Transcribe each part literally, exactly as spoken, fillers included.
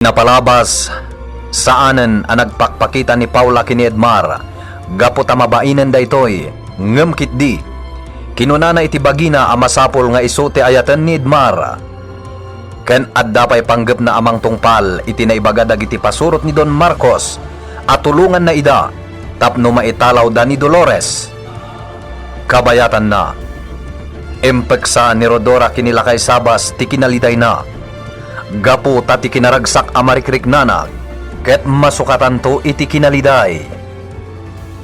Napalabas, saanen a nagpakpakita ni Paula ken ni Edmar gapu ta mabainen daytoy, ngem ketdi, kinunana iti bagina a masapul nga isu ti ayaten ni Edmar. Ken adda pay panggepna a mangtungpal iti naibaga dagiti pasurot ni Don Marcos a tulonganna ida tapno maitalawda ni Dolores. Kabayatanna, impeksa ni Rodora ken ni Lakay Sabas ti kinalidayna, gapu ta ti kinaragsak a marikriknana ket masukatanto iti kinaliday.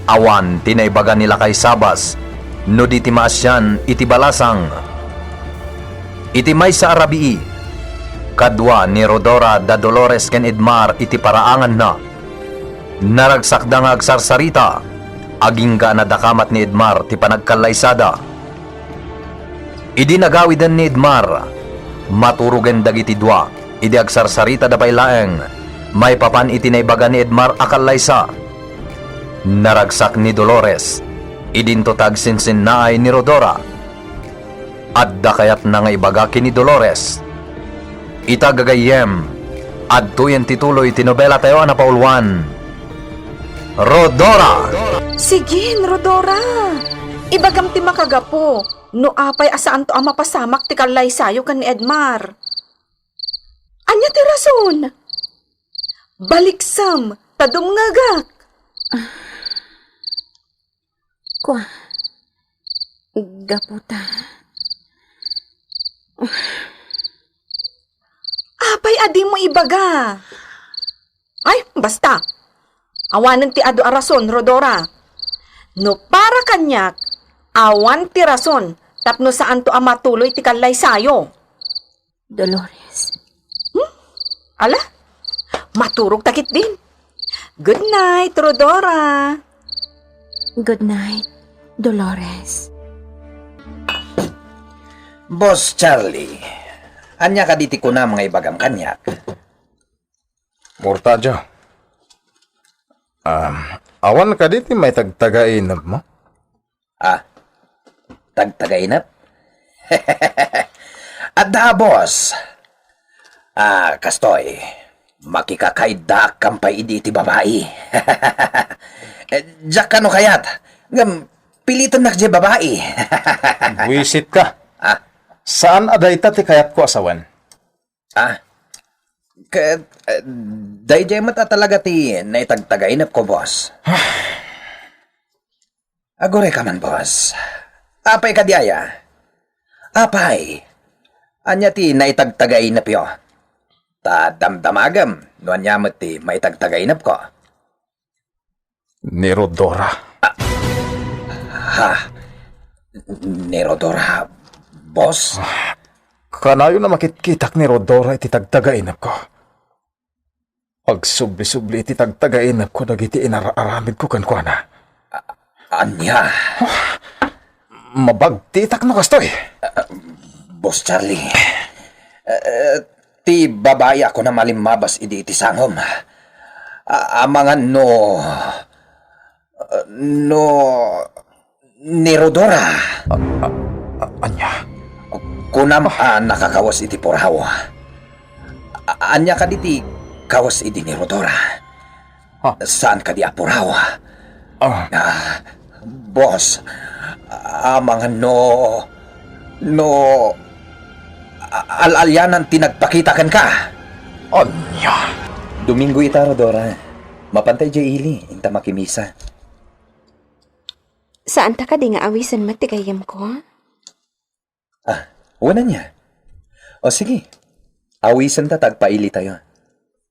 Awan ti naibaga ni Lakay Sabas no di ti maasian iti balasang. Iti maysa a rabii, kadua ni Rodora da Dolores ken Edmar iti paraanganna. Naragsakda nga agsarsarita, agingga a nadakamat ni Edmar ti panagkallaysada. Idi nagawiden ni Edmar, maturogen dagiti dua idi agsarsaritada pay laeng maipapan iti naibaga ni Edmar a kallaysa. Naragsak ni Dolores, idinto ta agsinsinnaay ni Rodora. Adda kayatna nga ibaga ken ni Dolores. Ita gagayyem, adtoyen ti tuloy ti nobelatayo a napauluan, Rodora! Sige, Rodora! Ibagam ti makagapu, no apay a saanto a mapasamak ti kallaysayo ken ni Edmar. Ania ti rason? Baliksem, ta dumngegak! Kua, gapu ta. Apay a dimo ibaga? Ay, basta. Awanen ti adu a rason, Rodora. No para kaniak, awan ti rason tapno saanto a matuloy ti kallaysayo. Dolores. Hmm? Ala? Maturog ta ketdin. Good night, Rodora. Good night, Dolores. Boss Charlie, ania kadi ti kunam nga ibagam kaniak? Mortadio. Ah, awan kadi ti maitagtagainepmo? Ah, tagtagainep? Adda, boss. Ah, kastoy, makikakaiddaak kampay idi iti babai. Eh, diak kano kayat, ngem pilitennak diay babai. Buisit ka. Ah? Saan a dayta ti kayatko a sawen. Ah, ket, eh, daydiay met a talaga ti naitagtagainepko, boss. Aguray ka man, boss. Apay kadi aya? Apay, ania ti naitagtagainepyo? Ta damdamagem no ania met ti maitagtagainepko. Ni Rodora. Ha? Ni Rodora, boss? Kanayon a makitkitak ni Rodora iti tagtagainepko. Agsubli-subli iti tagtagainepko dagiti inar-aramidko kenkuana. A-, ania? Mabagtitak no kastoy. Boss Charlie, eh, ti babai a kunam a limmabas idi iti sangom. A-, amangan no, no, ni Rodora. A-, a-, a-, ania? Kunam a nakakawes iti puraw. A-, ania kadi ti kawes idi ni Rodora? Ha? Saan kadi a puraw? Ah. Ah, boss, amangan no, no, a-, al-alianan ti nagpakita kenka. Ania? Domingo ita, Rodora. Mapanta idiay ili, inta makimisa. Saanta kadi nga awisen met ti gayyemko? Ah, wen ania? O sige, awisenta ta agpailitayo.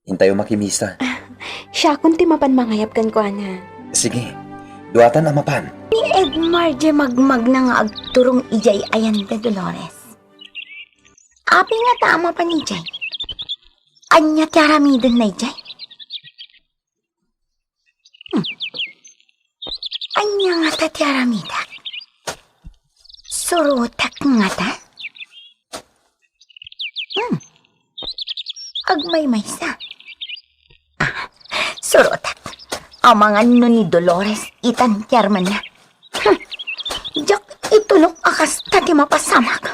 Intayo makimisa. Ah, siakon ti mapan mangayab kenkuana. Sige, duatan a mapan. Ni Edmar diay magmagna nga agturong idiay ayan da Dolores. Apay ngata a mapan idiay? Ania ti aramidenna idiay? Hmm. Ania ngata ti aramidek? Surotek ngata? Hmm. Agmaymaysa. Ah, surotek. Amangan no ni Dolores itan ti armenna. Hmm. Diak itulok a kasta ti mapasamak.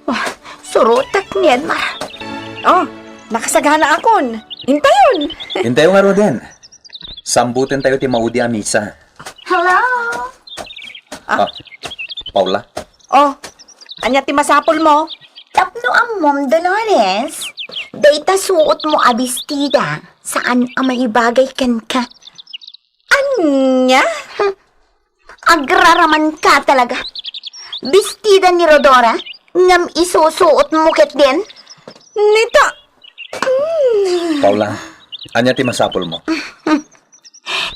Wah, surotek ni Edmar. Oh, nakasaganaakon. Intayon. Intayo ngaruden. Sambutentayo ti maudi a misa. Hello? Ah. Ah, Paula? Oh, ania ti masapulmo? Tapno ammom, Dolores, dayta suotmo a bestida, saan a maibagay kenka. Ania? Hmm. Agraramanka talaga. Bestida ni Rodora, ngem isusuotmo ketdin? Nita. Hmm. Paula, ania ti masapulmo?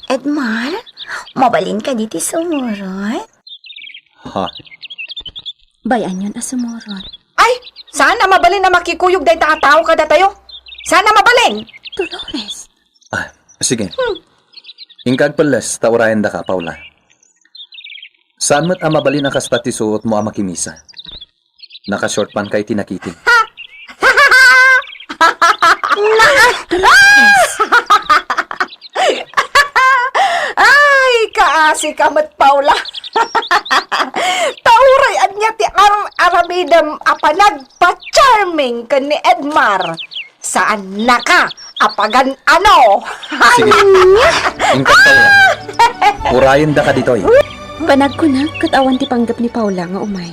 Edmar, mabalin kadi ti sumurot? Ha? Bay-anyon a sumurot. Ay, saan a mabalin a makikuyog dayta a tao kadatayo? Saan a mabalin? Dolores. Ah, sige. Hmm. Inka agpelles ta urayendaka, Paula. Saan met a mabalin a kasta ti suotmo a makimisa. Naka-short pant ka iti nakiting. Ay, kaasi ka met, Paula. Ta uray ania ti ar-aramidem a panagpa-charming ken ni Edmar. Saannaka a pagan-ano. Sige. Inka, Paula. Urayendaka ditoy. Panagkunak ket awan ti panggep ni Paula nga umay.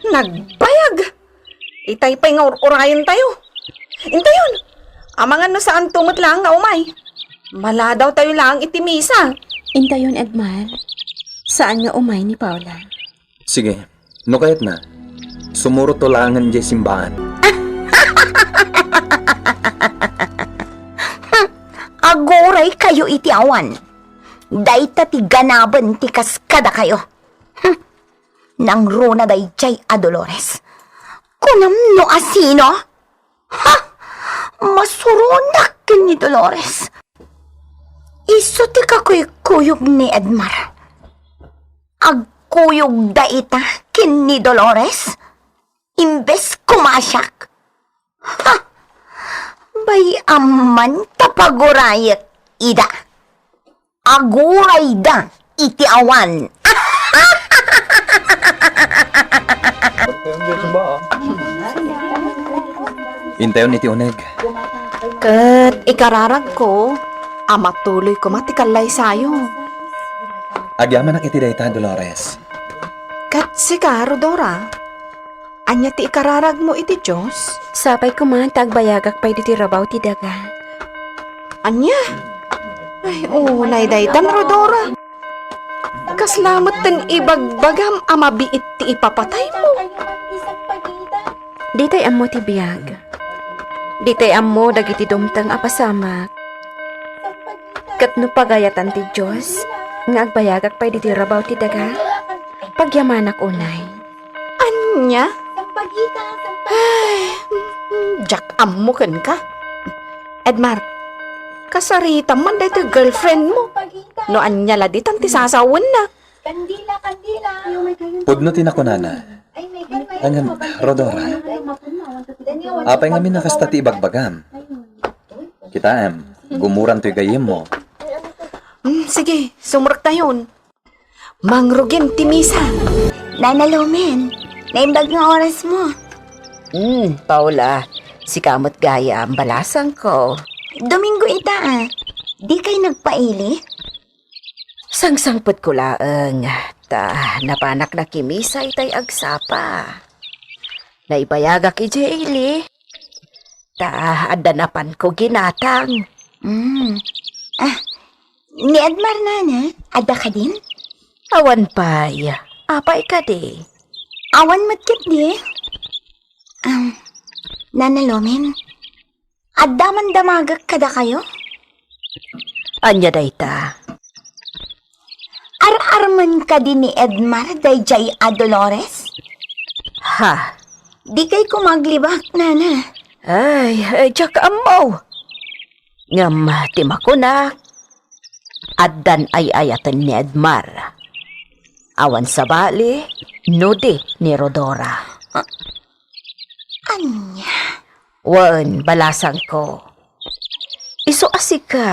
Nagbayag! Itay pay nga ur-urayentayo. Intayon! Amangan no saanto met laeng nga umay. Maladawtayo laeng iti misa. Intayon, Edmar. Saan nga umay ni Paula? Sige, no kayatna, sumurotto laengen idiay simbahan. Aguraykayo iti awan. Dayta ti ganaben ti kas kadakayo. Hmm. Nangruna daydiay a Dolores. Kunam no asino? Ha! Masuronak ken ni Dolores. Isu ti kakuykuyog ni Edmar. Agkuyogda ita ken ni Dolores? Imbes kumasiak. Ha! Bay-am man ta pagurayek ida. Agurayda iti awan. Intayon iti uneg. Ket ikararagko a matuloy koma ti kallaysayo. Agyamanak iti dayta, Dolores. Ket sika, Rodora? Ania ti ikararagmo iti Dios? Sapay koma ta agbayagak pay ditoy rabaw ti daga. Ania? Ay, unay daytan, Rodora. Kasla met ten ibagbagam a mabiit ti ipapataymo? Ditay ammo ti biag. Ditay ammo dagiti dumteng a pasamak. Ket no pagayatan ti Dios nga agbayagak pay ditoy rabaw ti daga, pagyamanak unay. Ania? Ay, diak ammo kenka. Edmar, kasaritam man daytoy girlfriendmo. No ania la ditan ti sasawenna. Pudno ti nakunana. Ngem, Rodora, apay ngamin a kasta ti ibagbagam? Kitaem, gumuran toy gayyemmo. Mm, sige, sumrektayon. Mangrugin ti misa. Nana Lumen, naimbag nga orasmo. Hmm, Paula, sika met gayam, balasangko. Domingo ita, a. Dikay nagpaili? Sangsangpetko laeng, ta napanak nakimisa itay agsapa. Naibayagak idiay ili, ta adda napanko ginatang. Hmm. Ah, ni Edmar, nana, adda kadin? Awan pay. Apay kadi? Awan met ketdi. Um, Nana Lumen, adda man damagek kadakayo? Ania dayta? Ar-armen kadi ni Edmar daydiay a Dolores? Ha? Dikay koma aglibak, nana. Ay, eh, diak ammo. Ngem ti makunak, addan ay-ayaten ni Edmar. Awan sabali, no di ni Rodora. Ah, ania? Wen, balasangko. Isu a sika,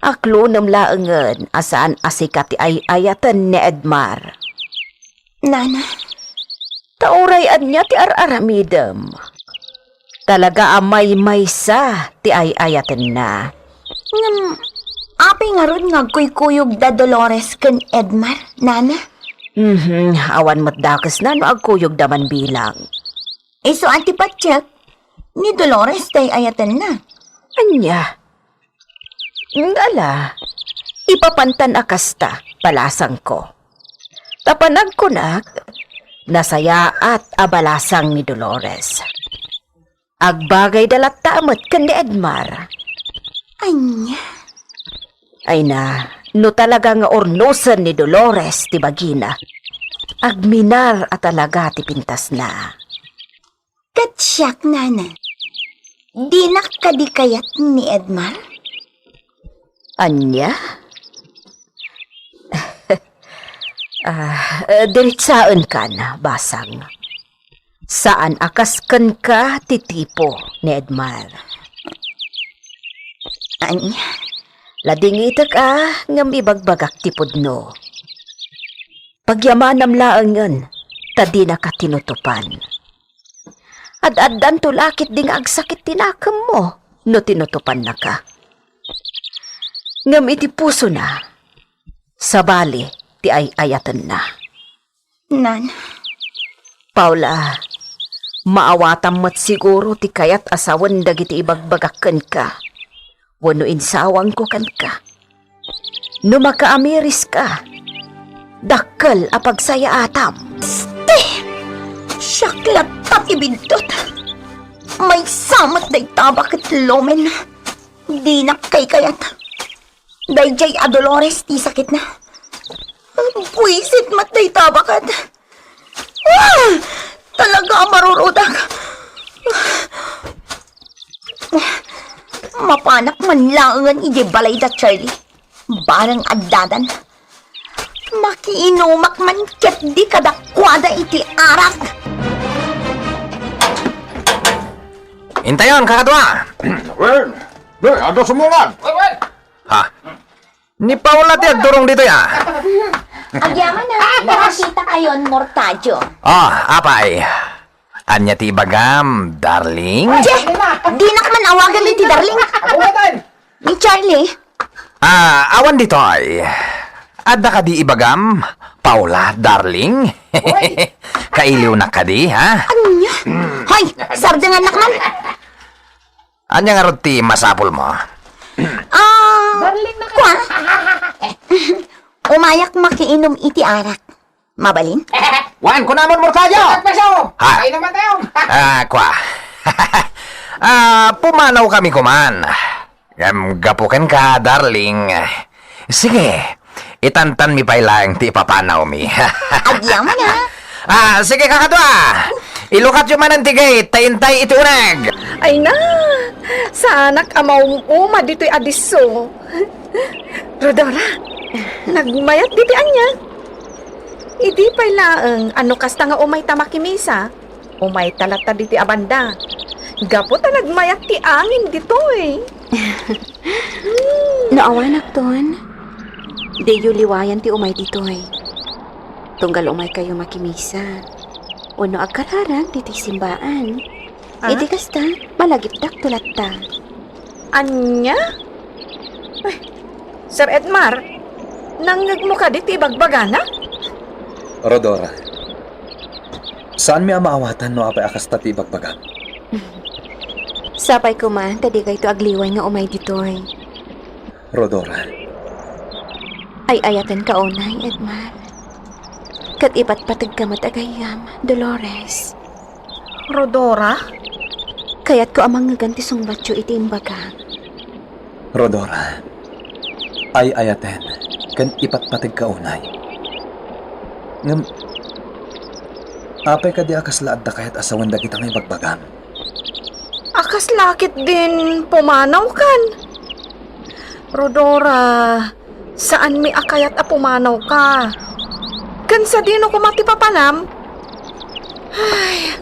aklonem laengen a saan a sika ti ay-ayaten ni Edmar. Nana? Ta uray ania ti ar-aramidem, Talaga a maymaysa ti ay-ayatenna. Ngem, apay ngarud nga agkuykuyog da Dolores ken Edmar, Nana? Mhm, awan met dakesna no agkuyogda man bilang. Isu a ti patiek, ni Dolores ti ay-ayatenna. Ania? Ngala, ipapantan a kasta, balasangko. Ta panagkunak, nasayaat a balasang ni Dolores. Agbagayda latta met ken ni Edmar. Ania? Ay na, no talaga nga urnosen ni Dolores ti bagina, agminar a talaga ti pintasna. Ket siak, Nana, dinak kadi kayat ni Edmar? Ania? Ah, eh, diritsaenkan, basang. Saan a kas kenka ti tipo ni Edmar. Ania? Ladingitek a, ngem ibagbagak ti pudno. Pagyamanam laengen, ta dinaka tinutupan. Ad-addanto la ketdi nga agsakit ti nakemmo no tinutupannaka. Ngem iti pusona, sabali ti ay-ayatenna. Nan. Paula, maawatam met siguro ti kayat a sawen dagiti ibagbagak kenka wenno insawangko kenka. No makaamiriska, dakkel a pagsayaatam. Ste! Siak latta ti biddut. Maysa met dayta baket lumen. Dinak kaykayat. Daydiay a Dolores ti sakitna. Buisit met dayta baket. Ah! Talaga a marurudak. Mapanak man laengen idiay balay da Charlie. Bareng addadan. Makiinumak man ketdi kadakuada iti arak. Intayon, kakadua! Wen, wen, adda sumungad! Wen, wen! Ha? Ni Paula ti agturong ditoy, ah. Agyaman na, nakakita kayon, Mortadio. Ah, apay. Ania ti ibagam, darling? Diak man awagan iti darling. Ni Charlie. Ah, awan ditoy. Adda kadi ibagam, Paula, darling? Kailiwnak kadi, ha? Ania? Hoy, sardengannak man. Ania ngarud ti masapulmo? Ah, kua? Umayak makiinom iti arak. Mabalin? Wen, kunamon, Mortadio! Peso! Ha? Ay naman tayo! Ah, kua. Ah, pumanawkami kuman. Ngem gapu kenka, darling. Sige, itantanmi pay laeng ti ipapanawmi. Agyaman a. Ah, sige, kakadua. Ilukatyo manen ti gate, ta intay iti uneg. Ay na, saanak a maum-uma ditoy a disso. Rhodora, nagmayat ditoy ania? Idi pay laeng a no kasta nga umayta makimisa, umayta latta ditoy a banda. Gapu ta nagmayat ti angin ditoy. No awanakton, diyo liwayan ti umay ditoy. Tunggal umaykayo makimisa, wenno agkararag ditoy simbaan. Ah? Idi kasta, malagipdakto latta. Ania? Ay, Sir Edmar, nangngegmo kadi ti ibagbagana? Rhodora, saanmi a maawatan no apay a kasta ti ibagbagam. Sapay koma ta dikayto agliway nga umay ditoy. Rhodora. Ay-ayatenka unay, Edmar. Ket ipatpategka met a gayyem, Dolores. Rhodora? Kayatko a mangngegan ti sungbatyo iti imbagak. Rhodora, ay-ayaten ken ipatpategka unay. Ngem, apay kadi a kasla adda kayat a sawen dagita nga ibagbagam? A kasla ketdin pumanawkan? Rhodora, saanmi a kayat a pumanawka. Ken sadino koma ti papanam? Ay,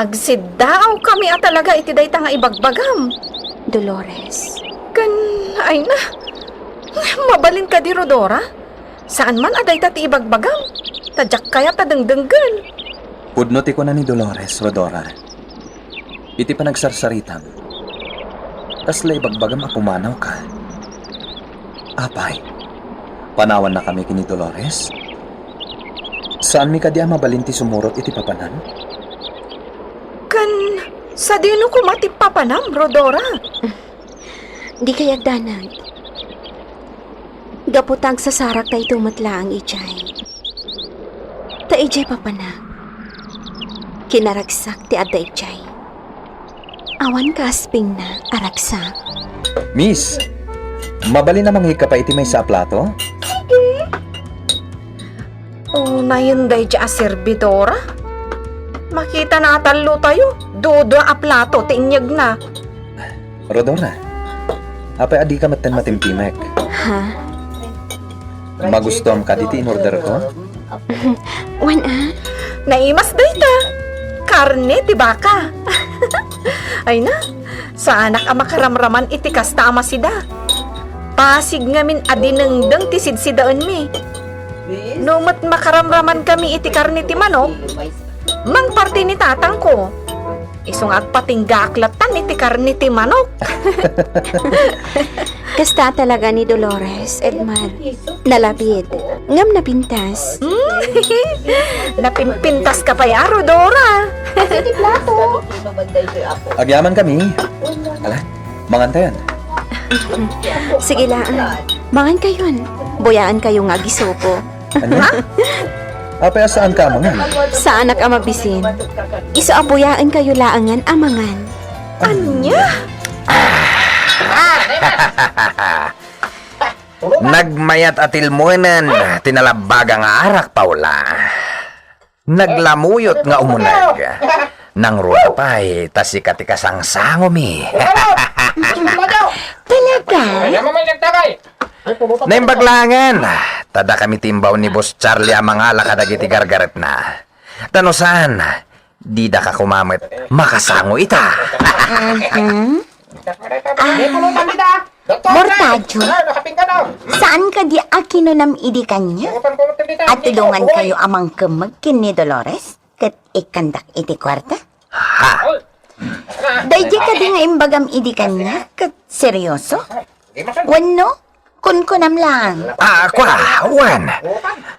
agsiddaawkami a talaga iti dayta nga ibagbagam. Dolores. Ken, ay na, mabalin kadi, Rhodora? Saan man a dayta ti ibagbagam, ta diak kayat a dengdenggen. Pudno ti kuna ni Dolores, Rhodora. Iti panagsarsaritam, kasla ibagbagam a pumanawka. Apay, panawannakami ken ni Dolores? Saanmi kadi a mabalin ti sumurot iti papanam? Ken sadino koma ti papanam, Rodora? Dikay agdanag. Gapu ta agsasarak daytoy met laeng idiay. Ta idiay papanak, kinaragsak ti adda idiay. Awan kaaspingna a ragsak. Miss, mabalin a mangigka pay iti maysa a plato? Sige. Unayen daydiay a serbidora. Makitana a tallotayo, dudua a plato ti inyegna. Rodora, apay a dika metten matimtimek? Ha? Magustuam kadi ti inorderko? Wen a? Naimas dayta. Karne ti baka. Ay na, saanak a makaramraman iti kasta a masida. Pasig ngamin a dinengdeng ti sidsidaenmi. No met makaramramankami iti karne ti manok, mangparti ni tatangko. Isu nga agpatinggaak lattan iti karne ti manok. Kasta talaga ni Dolores, Edmar. Nalabid. Ngem napintas. Hmm? Napimpintas ka pay, Rodora. Agyamankami. Ala, mangantayon. Sige laeng. Mangankayon. Buyaenkayo nga agisubo. Ania? Apay a saanka a mangan? Saanak a mabisin. Isu a buyaenkayo laengen a mangan. Ania? Nagmayat a tilmoenen ti nalabaga nga arak, Paula. Naglamuyot nga umuneg. Nangruna pay ta sika ti kasangsangomi. Talaga? Naimbag laengen, ta dakami ti imbaw ni Boss Charlie a mangala kadagiti gargaretna. Ta no saan, didaka koma met makasango ita. Mhm. Ah, Mortadio, saan kadi a kinunam idi kaniak a tulongankayo a mangkemmeg ken ni Dolores ket ikkandak iti kuarta? Ha? Daydiay kadi nga imbagam idi kaniak ket seryoso? Wenno, kunkunam lang? Ah, kua, wen.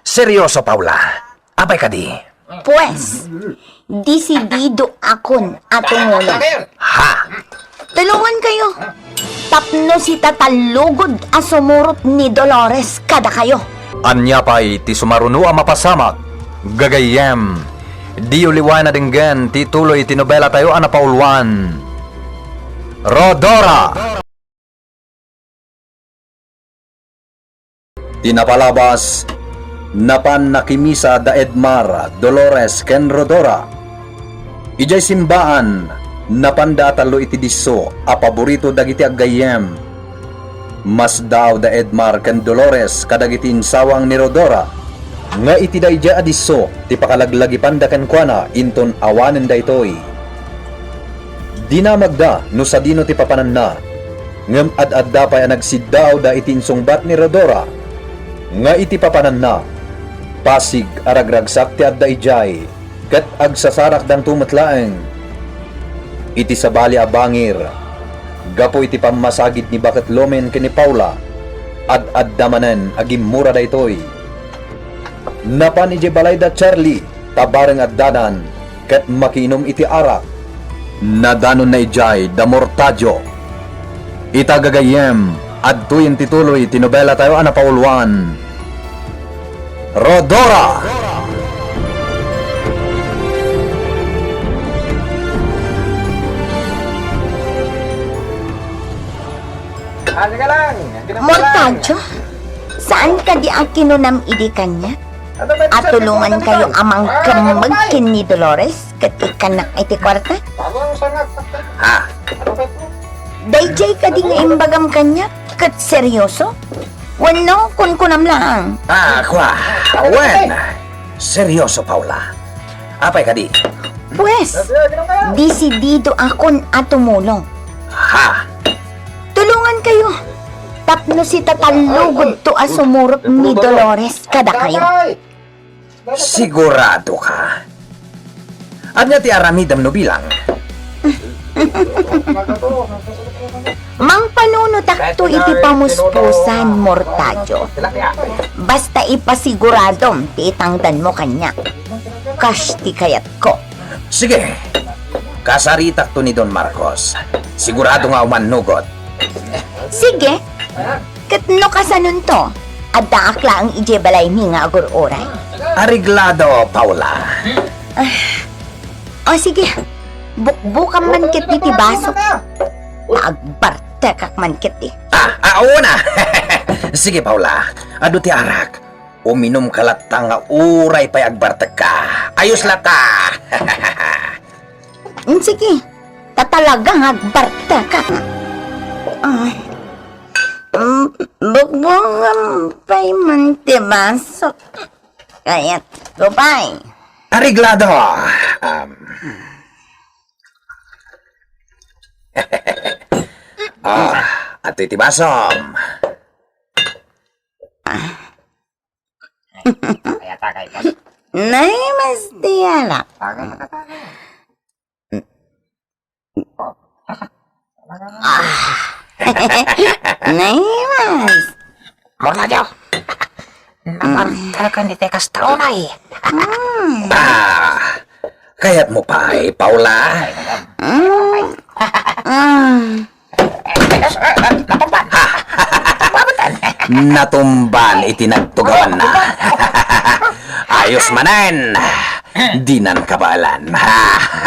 Seryoso, Paula. Apay kadi? Pues, disidido akon a tumulong. Ha? Tulongankayo. Tapno sita ta lugod a sumurot ni Dolores kadakayo. Ania pay ti sumaruno a mapasamak, gagayyem? Diyo liwaen a denggen ti tuloy ti nobelatayo a napauluan, Rodora. Ti napalabas, napan nakimisa da Edmar, Dolores, ken Rodora. Idiay simbaan, napanda a tallo iti disso a paborito dagiti aggayyem. Masdaaw da Edmar ken Dolores kadagiti insawang ni Rodora, nga iti daydiay a disso ti pakalaglagipanda kenkuana inton awanen daytoy. Dinamagda no sadino ti papananna, ngem ad-adda pay a nagsiddaawda iti insungbat ni Rodora nga iti papananna, pasig a ragragsak ti adda idiay ket agsasarakdanto met laeng. Iti sabali a bangir, gapu iti pammasagid ni Baket Lomen ken ni Paula, ad-adda manen a gimmura daytoy. Napan idiay balay da Charlie ta bareng addadan ket makiinum iti arak. Nadanonna idiay da Mortadio. Ita gagayyem, adtoyen ti tuloy ti nobelatayo a napauluan, Rodora! Mortadio, saan kadi a kinunam idi kaniak a tulongankayo a mangkemmeg ken ni Dolores ket ikkannak iti kuarta? Ha? Daydiay kadi nga imbagam kaniak ket seryoso? Wenno kunkunam laeng? Ah, kua, wen, seryoso, Paula. Apay kadi? Pues, disidido akon a tumulong. Ha? Tulongankayo tapno sita ta lugodto a sumurot ni Dolores kadakayo. Sigurado ka? Ania ti aramidem no bilang? Mangpanunotakto iti pamuspusan, Mortadio. Basta ipasiguradom ti itangdanmo kaniak. Kas ti kayatko. Sige. Kasaritakto ni Don Marcos. Sigurado nga umannugot. Sige. Ket no kasanonto, addaak laeng idiay balaymi nga agur-uray. Areglado, Paula. Ah, o sige, bukbukam man ketdi ti basok. Agbartekak man ketdi. Ah, ah, oo na. Sige, Paula, adu ti arak. Uminumka latta nga uray pay agbartekka. Ayos latta. Mm, sige, ta talaga nga agbartekak. Ah, mm, bukbukam pay man ti basok. Kayatko pay. Areglado. Um, ah, adtoy ti basom. Nay, mas ti alak. Ah. Nay, mas. Mortadio. Nabartakan iti kasta unay. Mm. Ah, kayatmo pay, Paula? Mm. Mm. Natumban. Natumban iti nagtugawanna. Ayos manen. Dinan kabaelan.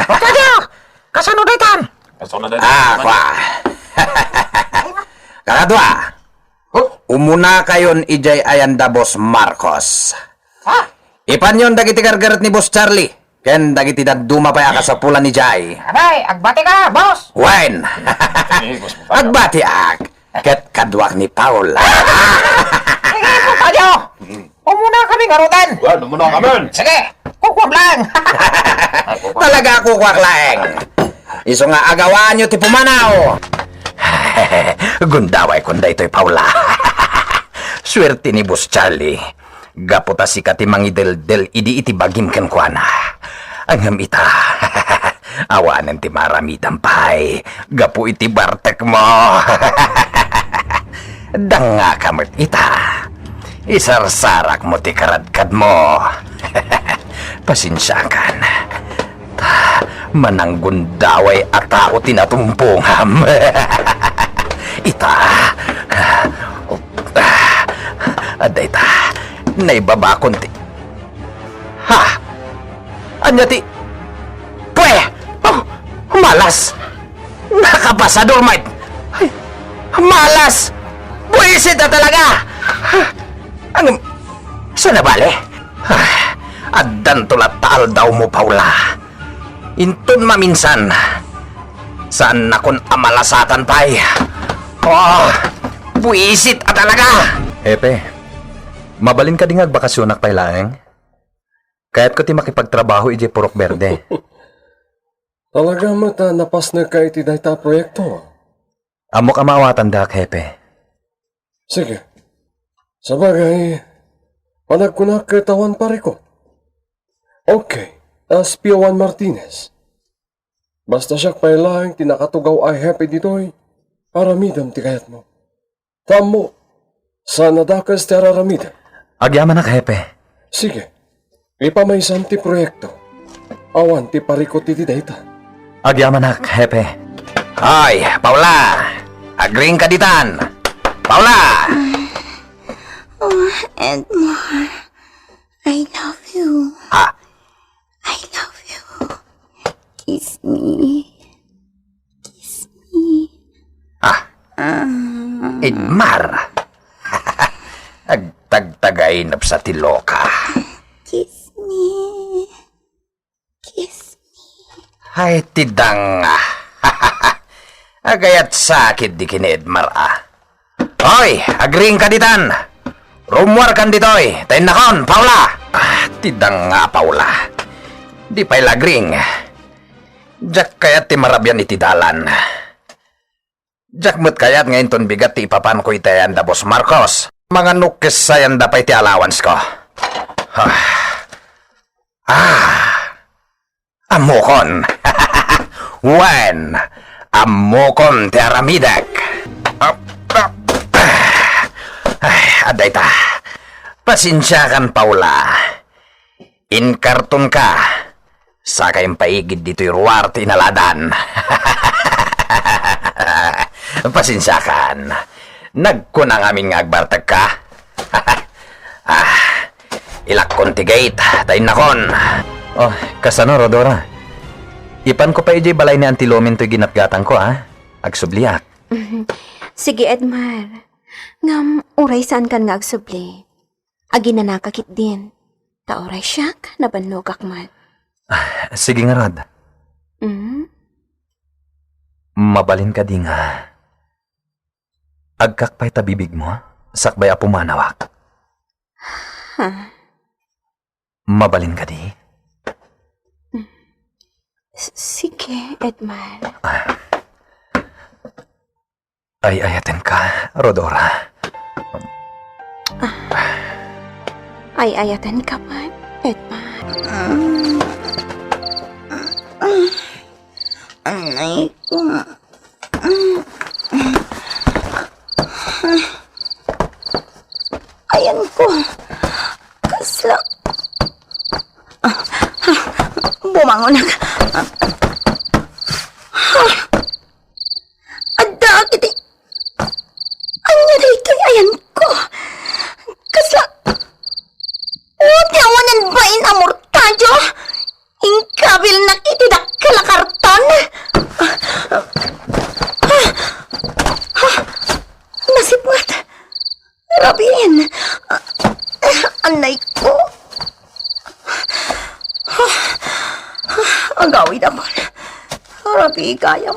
Mortadio! Kasano daytan? Ah, kua. Kakadua, umunakayon idiay ayanda Boss Marcos. Ah? Ipanyon dagiti gargaret ni Boss Charlie ken dagiti dadduma pay a kasapulan idiay. Abay, agbatika, boss! Wen! Agbatiak ket kaduak ni Paul. Sige, Mortadio! Umuna kami ngaruden. Wen, umuna kami. Sige, kukuam lang. Talaga, kukuak laeng. Isu nga agawaanyo ti pumanaw. Gundaway kon daytoy, Paula. Suerte ni Boss Charlie. Gapu ta sika ti mangideldel idi iti bagim kenkuana. Ngem ita, awanen ti maaramidam pay gapu iti bartekmo. Dangngaka met ita. Isarsarakmo ti karadkadmo. Pasensiakan. Ta mananggundaway a tao ti natumpongam. Ita. Adda ita. Naibabakon ti Ha? Ania ti? Pwe! Oh, malas! Nakapasador met! Ay, malas! Buwisit a talaga! Ang, saan na bale? Ah, addanto latta aldawmo, Paula. Inton maminsan, saannakon a malasatan pay. Oh, buwisit a talaga! Hepe, mabalin kadi nga agbakasionak pay laeng? Kayatko ti makipagtrabaho idiay Purok Berde. Talaga met a napasnekka iti dayta a proyekto. Ammok a maawatandak, Hepe. Sige. Sabagay, panagkunak ket awan parikut. Okay, S P Juan Martinez. Basta siak pay laeng ti nakatugaw a hepe ditoy, aramidem ti kayatmo. Ta ammo, saan a dakes ti ar-aramidem. Agyamanak, Hepe. Sige. Ipamaysam ti proyekto. Awan ti parikut iti dayta. Agyamanak, Hepe. Hoy, Paula! Agriingka ditan! Paula! Oh, Edmar, I love you. Ha? I love you. Kiss me. Kiss me. Ah. Ah. Edmar. Agtagtagainep sa ti loka. Kiss me. Kiss me. Ay, ti danga. Agayat sakit di ken ni Edmar, ah. Hoy, agriingka ditan. Rummuarkan ditoy, ta innakon, Paula. Ah, ti danga, Paula. Di pay la agriing. Diak kayat ti marabian iti dalan. Diak met kayat nga inton bigat ti ipapanko iti ayan da Boss Marcos. Manganok ket sayanda pay ti allowance ko. Ah. Ah. Ammokon. Wen, ammokon ti aramidek. Ay, adda ita. Pasensiakan, Paula. Inkartonka. Saka impaigid ditoy ruar ti inaladan. Pasensiakan. Nagkuna ngamin nga agbartekka. Ah, ilakkon ti gate, ta innakon. Oh, kasano, Rodora? Ipanko pay idiay balay ni Auntie Lumen toy ginatgatangko, ha? Agsubliak. Sige, Edmar. Ngem, uray saankan nga agsubli. Aginanaka ketdin. Ta uray siak, nabannogak met. Ah, sige ngarud. Mm? Mabalin kadi nga agkakpay ta bibigmo, sakbay a pumanawak? Ha? Mabalin kadi? S-, sige, Edmar. Ah. Ay-ayatenka, Rodora. Ay-ayatenka met, Edmar. Anay ko. Ayan ko. Kasla. Bumangonak. Adda iti. Ania daytoy ayanko? Kasla. O, ti awanan bain a mortadio. Inkabilnak iti dakkel a karton. Nasipnget. Rabiin. Anay ko. Agawidakon. Rabii gayam.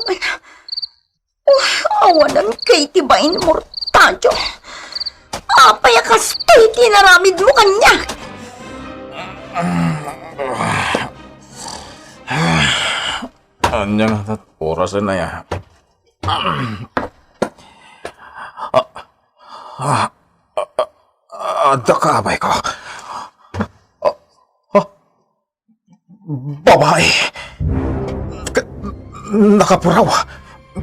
Awanan kay ti bain mortadio. Apay a kastoy ti inaramidmo kaniak? Ania ngata ti orasen aya? Ah, ah, ah, ah, adda ka, abayko. Ah, ah, Babae. Ka-, nakapuraw.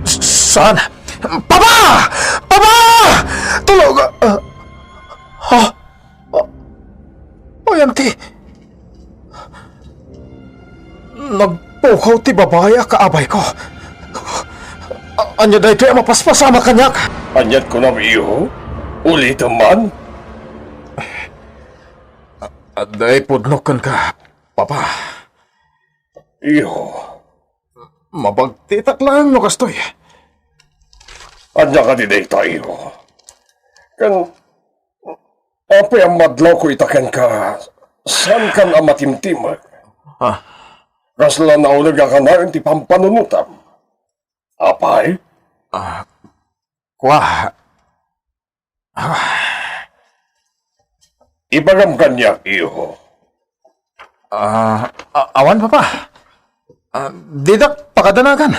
Saan? Papa! Papa! Tulog! Ah, ha? Ah, ayan ti. Nagpukaw ti babae a kaabayko. A-, ania daytoy a mapaspasamak kaniak? Aniat kunam, iho? Ulitem man? A-, adda ipudnok kenka. Papa. Iho. Mabagtitak laeng no kastoy. Ania kadi dayta, iho? Ken, apay a madlawko ita kenka, saankan a matimtimek? Ah. Kasla nauneg a kanayon ti pampanunotam. Apay? Ah, kua. Ah. Ibagam kaniak, iho. Ah, a-, awan, Papa. Ah, didak pakadanagan.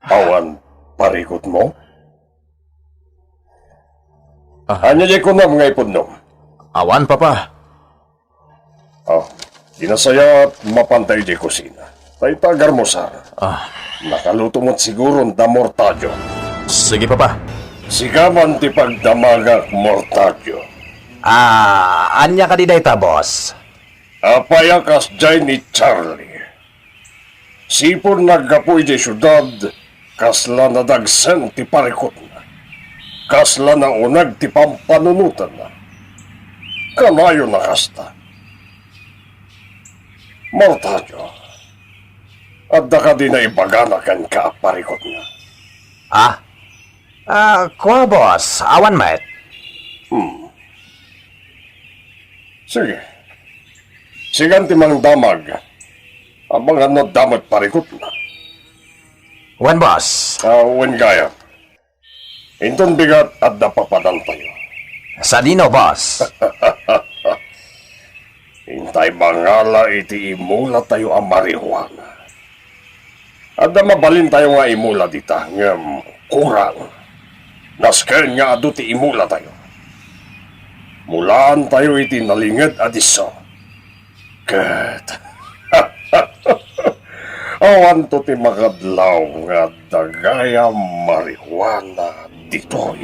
Awan parikutmo? Ah. Ania diay kunam nga ipudnom? Awan, Papa. Oh, di nasayaat, mapantayo idiay kusina. Tay tagar mo, Sara. Ah. Nakaluto met siguron da mortadio. Sige, Papa. Sika man ti pagdamagak, mortadio. Ah, ania kadi dayta, boss? Apay a kasdiay ni Charlie? Sipud naggapu idiay siudad, kasla nadagsen ti parikutna. Kasla nauneg ti pampanunotenna. Kanayon a kasta. Mortadio, adda kadi naibagana kenka a parikutna? Ah? Ah, kua, boss. Awan met. Hmm. Sige. Sikan ti mangdamag. Amangan no adda met parikutna. Wen, boss. Ah, wen gayam. Inton bigat, adda papadantayo. Sadino, boss? Intay mangala iti imulatayo a marijuana. Adda mabalintayo nga imula dita, ngem kurang. Nasken nga adu ti imulatayo. Mulaantayo iti nalinged a disso. Ket Awanto ti makadlaw nga adda gayam marijuana ditoy.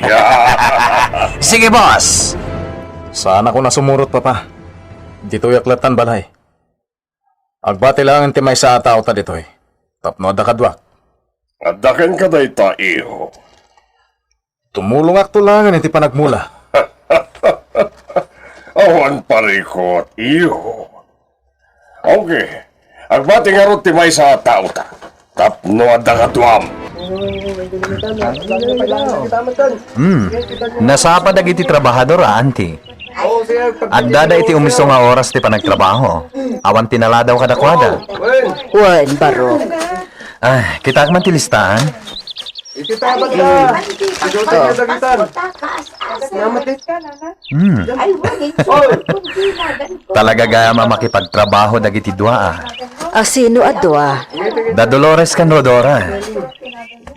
Sige, boss! Saanakon a sumurot, Papa. Ditoyak lattan balay. Agbati laeng ti maysa a taota ditoy tapno adda kaduak. Adda kenka dayta, iho? Tumulongakto laengen iti panagmula. Awan parikut, iho. Okay. Agbati ngarud ti maysa a taota tapno adda kaduam. Hmm. Nasapa dagiti trabahador a anti. Addada iti umiso nga oras ti panagtrabaho. Awan ti naladaw kadakuada. Wen, baro. Ah, kitaak man ti listaan. Iti tabat na. Ito, ito, ito, ito. Salamat, eh. Hmm. Talaga gayam a makipagtrabaho dagiti dua, ah. A sino a dua? Da Dolores ken Rodora.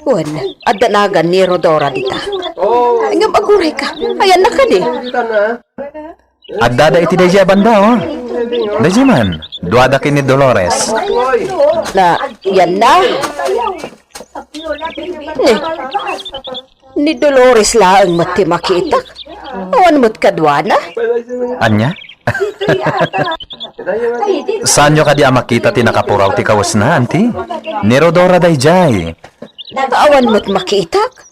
Wen, adda nagan ni Rodora dita. Oh. Ngem aguray ka. Ayan na kadi. Addada iti daydiay a banda, oh. Daydiay man. Duada ken ni Dolores. Na, yan na. Ni, ni Dolores laeng met ti makitak. Awan met kaduana. Ania? Saanyo kadi a makita ti nakapuraw ti kawesna, anti? Ni Rodora daydiay. Awan met makitak.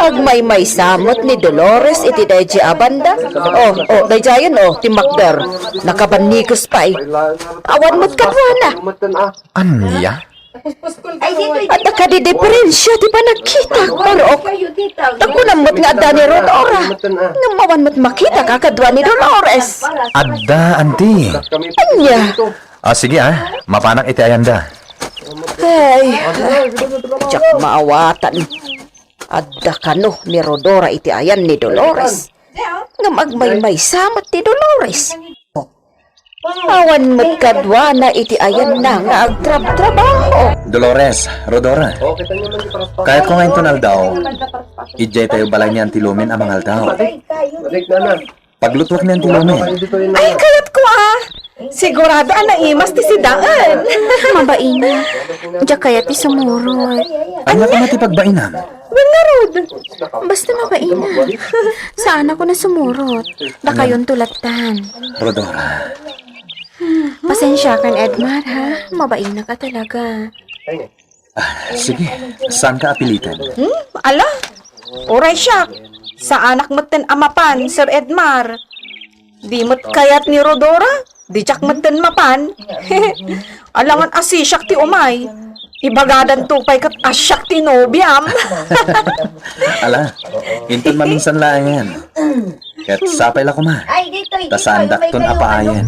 Agmaymaysa met ni Dolores iti daydiay a banda. Oh, oh, daydiayen, oh, ti makder. Nakabannikes pay. Awan met kaduana. Ania? Adda kadi diperensia ti panagkitak, Barok. Ta kunam met nga adda ni Rodora. Ngem awan met makitak a kadua ni Dolores. Adda, anti. Ania? Ah, sige, ah. Mapanak iti ayanda. Ay, diak maawatan. Adda kano ni Rodora iti ayan ni Dolores. Ngem agmaymaysa met ti Dolores. Awan met kaduana iti ayanna nga agtrabtrabaho. Dolores, Rodora, kayatko nga inton aldaw, idiay tayo balay ni Auntie Lumen a mangaldaw. Paglutuak ni Auntie Lumen. Ay, kayatko, ah. Sigurado a naimas ti sidaen. Mabainam. Diak kayat ti sumurot. Ania koma ti pagbainam? Wen ngarud. Basta mabainam. Saanakon a sumurot. Dakayon tulatan. Rodora. Pasensiakan, Edmar, ha? Mabainaka talaga. Ah, sige, saanka a pilitan? Hmm? Ala, uray siak. Saanak metten a mapan, Sir Edmar. Di met kayat ni Rodora, di diak metten mapan. Alangan a sisiak ti umay. Ibagadanto pay ket a siak ti nobiam. Ala, inton maminsan laengen. Ket sapay la koma. Ta saandakton a paayen.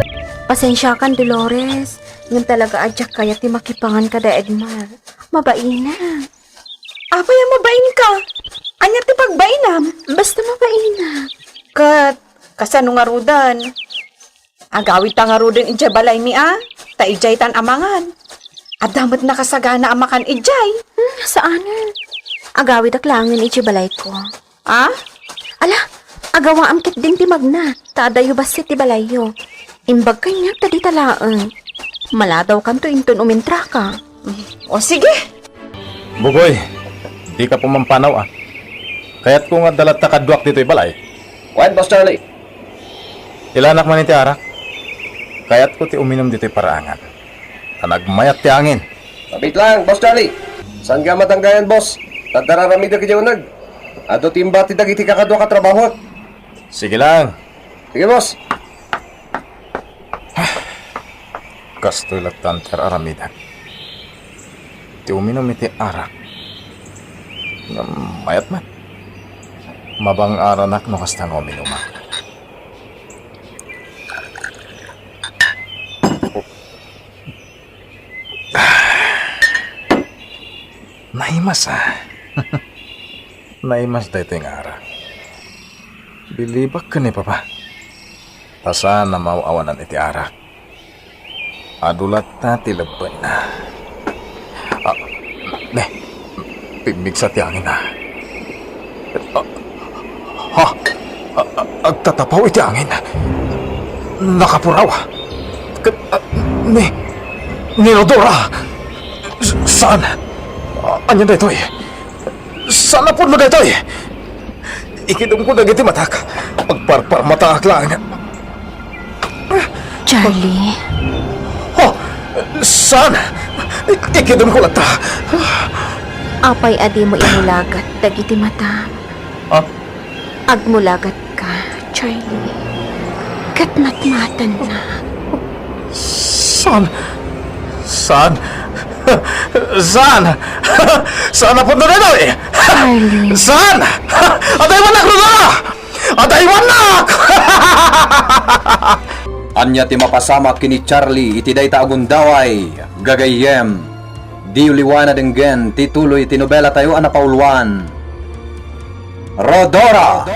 Pasensiakan, Dolores. Ngem talaga a diak kayat ti makipangan kada Edmar. Mabainam. Apay a mabainka? Ania ti pagbainam? Basta mabainam. Ket kasano ngaruden? Agawidta ngaruden idiay balaymi a, ta idiaytan a mangan. Adda met nakasagana a makan idiay. Hmm, saanen. Agawidak laengen idiay balayko. Ah? Ala, agawaam ketdin ti magna, ta adayo bassit ti balayyo. Imbag kaniak ta dita laeng. Maladawkanto inton umintraka. O, sige. Bugoy, dika pumampanaw, ah. Kayatko nga adda latta kaduak ditoy balay. Wen, Boss Charlie. Ilanak man iti arak. Kayatko ti uminum ditoy paraangan. Ta nagmayat ti angin. Sabit lang, Boss Charlie. Saan ka matanggayan, boss? Ta adda raramidek idiay uneg. Adu ti imbati dagiti kakadua a trabahoek. Sige lang. Sige, boss. Kastoy latta ti ar-aramidek. Ti uminum iti arak. Ngem mayat met. Mabang-aranak no kasta nga uminumak. Naimas, ah. Naimas daytoy nga arak. Bilibak ken ni Papa. Ta saan a maaw-awanan iti arak. Adu latta ti lebbenna. Ah, ne, pimmigsa ti angin, ah. Ah, ha? Ah, ah, agtatapaw iti angin. Nakapuraw. Ket, ah, ni, ni Rodora. Saan? Ania daytoy? Saan a pudno daytoy? Ikidumko dagiti matak. Agparparmataak laeng. Charlie. Oh, saan? Ikidumko latta. Apay a dimo imulagat dagiti matam? Ah? Agmulagat ka, Charlie. Ket matmatannak. Saan? Saan? Saan? Saan a pudno daytoy? Charlie. Saan? Adaywannak, Rodora! Adaywannak! Ania ti mapasamak ken ni Charlie iti dayta a gundaway, gagayyem? Diyo liwanen denggen ti tuloy ti nobelatayo a napauluan, Rodora!